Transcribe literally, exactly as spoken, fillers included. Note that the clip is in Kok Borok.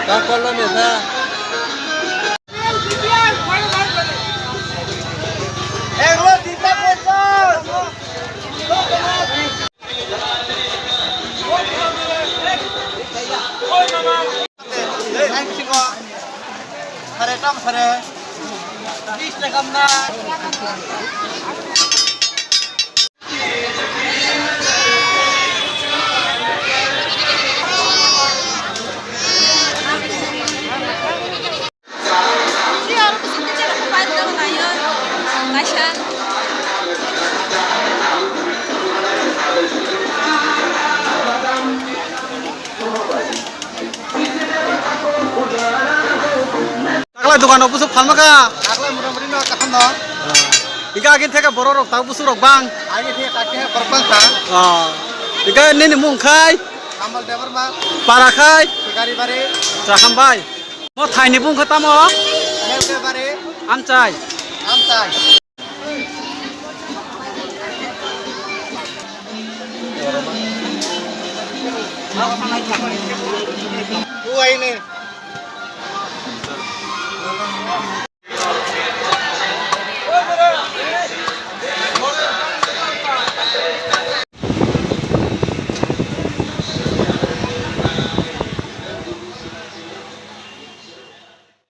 Kakolo mesa. Sare tam sare. Bis takam na. Taklai dukano busu phalma kha. Taklai motamoti no kaham no. Ika agin theka borok rok ta busu rok bang. Agin theka ta khe borok bang kha. Ah. Ika nini mung khai? Kamal Debbarma. Para khai? Sikari Bari. Chaham bai. Mo thaini bung kha tamo? Melke Bari. Amchai. Amchai. Uaine.